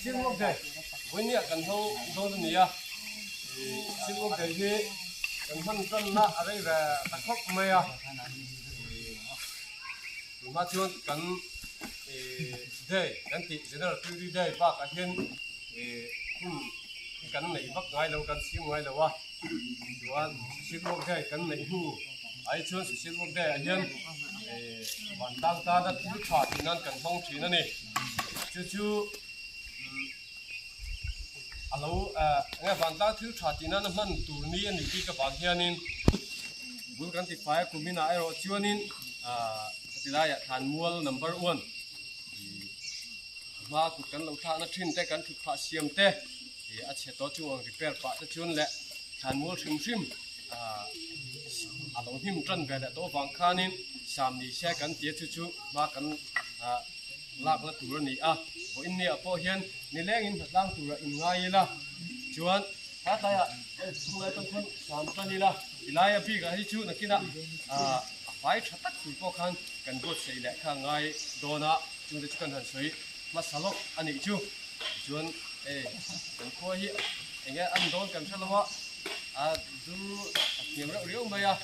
Social Work Day vawinia kan hmang dawn a ni a, Social Work Day hi kan hman tanna a rei ve ta khawp mai a, tunah chuan kan day kan tih General Duty Day bakah hian hun kan neih vak ngai lo, kan chhim ngai lo a, chuan Social Work Day kan neih hnu ai chuan Social Work Day ah hian vantlang tana thil tha tih nan kan hmang thin a ni. Chu chu a lo enge vantlang thil tha tih nana hman tur ni a ni bik avang hianin bul kan ti fai a kum inah erawh chuanin heti laiah thlanmual number one hma kut kan lo thlakna thin te kan thut phah siam te a chhe tawh chung ang repair pah te chuan leh thlanmual hrim hrim a lo hnim tan ve leh tawh avang khanin sam ni se kan tia chu chu hma kan lakna tur a ni a, vawiin ni ah pawh hian nilengin hnatlang tura in ngai ila chuan ha tlaiah chhunglai tan khawn sam tan ila tilai a bik ah hi chu nakinah ah a fai tha tak tur pawh khan kan buatsaih leh kha ngai dawn a chungte chu kan han sawi hmasa lawk a nih chu tichuan hei kan khua hi eng nge an dawn kan hre lo a a dur a hniam reuh riau mai a.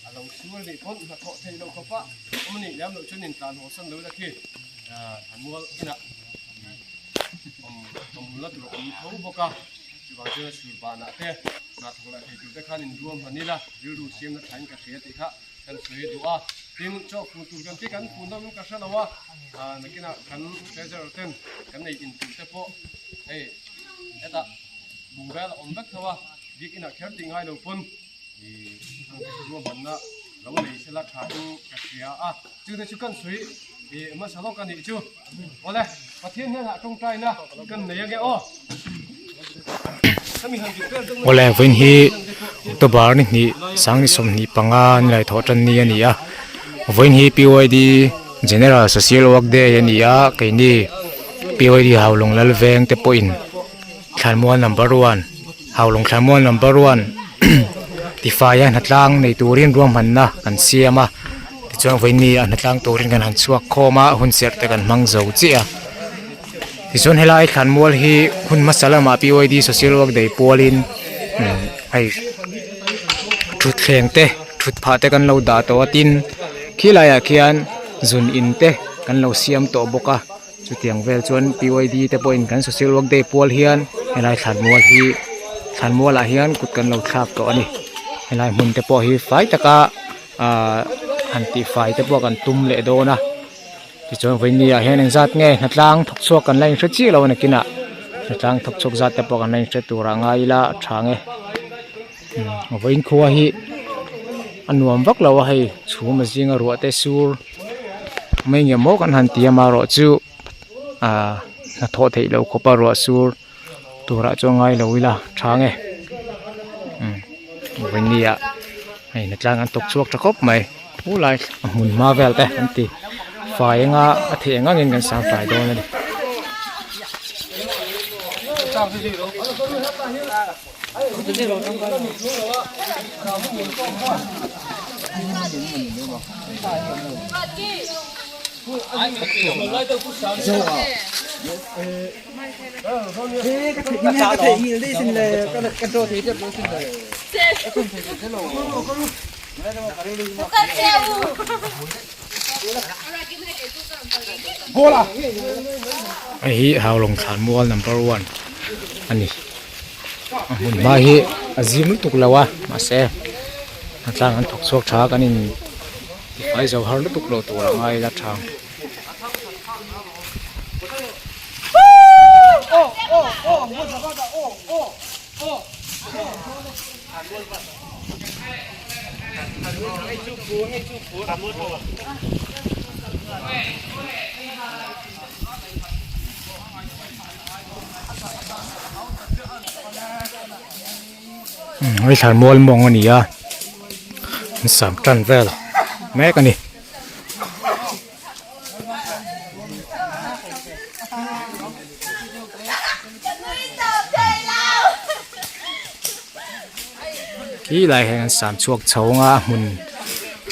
A lo sur nih pawn hnathawh theih loh khawp a awm a nih lem loh chuan intlan haw san lo ila khi thlanmual inah awm awm la tur a awm tho bawk a, chuvang chuan a sur banah te hnathawk leh thei tur te khan inruam hman ila rilru siamna thain ka hria tih kha kan sawi duh a, tin chaw fun tur kan ti kan fun deuhin ka hre lo a, nakinah kan treasurer ten kan nei in tur te pawh hei hetah bungrel a awm vek tho a, bik inah kher tih ngai lo pawn. Ruahmanna lo nei sela tha in ka hria a, chute chu kan sawi hmasa lawk a nih chu. Awle, Pathian hnenah tawngtaina kan nei ange aw. Awle, vawiin hi October ni hnih sangni 25 ni lai thawh tan ni a ni a, vawiin hi PYD General Social Work Day a ni a, keini PYD Haulawng Lalveng te pawhin. Thlanmual number one Haulawng thlanmual number one tifai a hnatlang nei turin ruahmanna kan siam a tichuan vawiini a hnatlang turin kan han chhuak khawm a hun serh te kan hmang zo chiah a tichuan helai thlanmual hi hun hmasa lamah P Y D social work day pualin hei thutthleng te thut phah te kan lo dah tawh a tin khilaiah khian zun in te kan lo siam tawh bawk a. Chutiang vel chuan PYD te pawhin kan social work day pual hian helai thlanmual hi thlanmual ah hian kut kan lo thlak tawh a ni helai hmun te pawh hi fai taka ahh han tih fai te pawh kan tum leh dawn a tichuan vawiin ah hian engzat nge hnatlang thawk chhuak kan la inhre chiah lo a nakinah hnatlang thawk chhuak zat te pawh kan la inhre tur ah ngai ila a tha ang e vawiin khua hi a nuam vak lo a hei chhum a zinga ruah te sur. Mai nge maw kan han ti a marawh chu ahh hnathawh theih loh khawp a ruah sur turah chuan ngai lo ila tha nge umm vawiin ah hei hnatlang an thawk chhuak tha khawp mai khulai a hmun hma vel te an ti fai anga a theih ang angin kan sang fai dawn a ni. Hei hi Haulawng Thlanmual number one a ni. A hmun hma hi a zim lutuk lo a mahse hnatlang an thawk chhuak tha a kan in tifai zo har lutuk lo tur a ngai ila tha ang. Hei thlanmual mawng a ni a an sam tan vel mek a ni. Khi lai hian an sam chhuak chho ang a hmun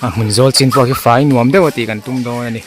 a hmun zawl chin pawh khi fai nuam deuh a tih kan tum dawn a ni.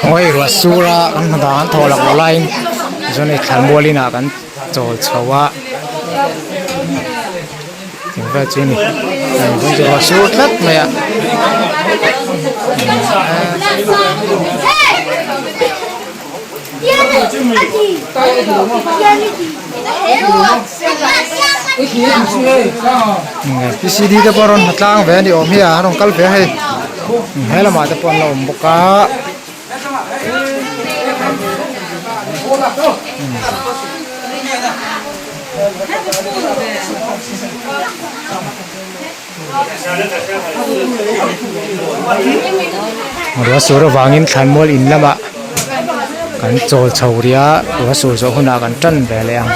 Ngawi ruah sur a kan hna dan thawh lak loh laiin tichuan hei thlanmual inah kan chawl chho a eng vel chu a ni ruah sur tlat mai a. P C D te pawh rawn hna tlang ve a ni awm hi a an rawn kal ve a hei he lamah te pawh an la awm bawk a. Ruah sur avangin thlanmual in lamah kan chawl chho rih a ruah sur zawh hunah kan tan ve leh ang.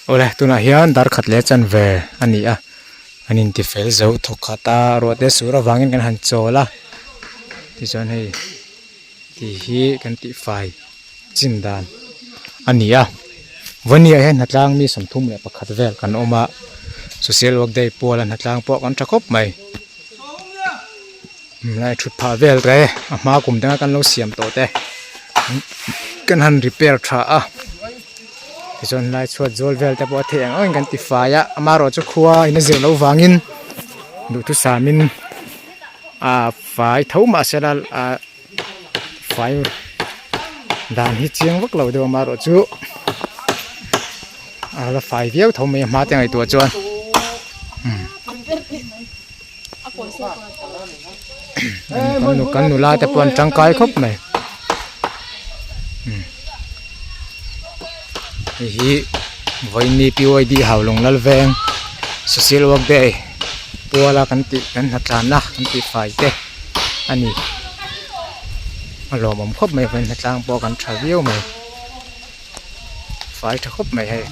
Awle tunah hian dar khat leh chanve a ni a an inti fel zo thawk khat a ruah te sur avangin kan han chawl a tichuan hei tih hi kan tihfai chin dan a ni a vawniah hian hnatlang mi 31 vel kan awm a social work day puala hnatlang pawh kan tha khawp mai lai thut phah vel te a hma kum danga kan lo siam tawh te kan han repair tha a tichuan lai chhuat zawl vel te pawh a theih ang angin kan ti fai a amaherawhchu khua in a zir loh vangin duhthusamin ah fai tho mahsela ah fai dan hi chiang vak lo deuh amaherawhchu a la fai viau tho mai a hma te ngaihtuah chuan. Kan nula te pawh an tangkai khawp mai hei hi vawiin P Y D Haulawng lal veng social work day puala kan tih kan hnatlanna kan tih fai te a ni a lawmawm khawp mai vawiin hnatlang pawh kan tha viau mai fai tha khawp mai hei.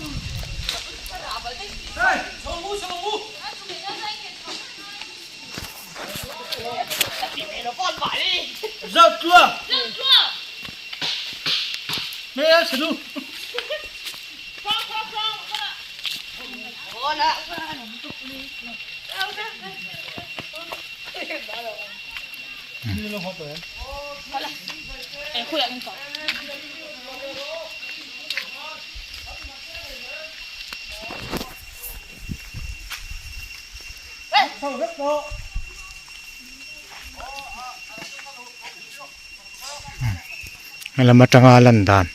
Helam atanga lan dan.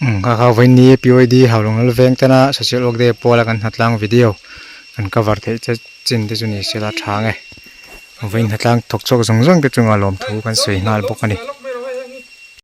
Umm kha kha vawiin PYD Haulawng lal veng tana social work day pawla kan hnatlang video kan cover theih che chin te chu ni se la tha ang e vawiin hnatlang thawk chhuak zawng zawng te chunga lawmthu kan sawi nghal bawk a ni.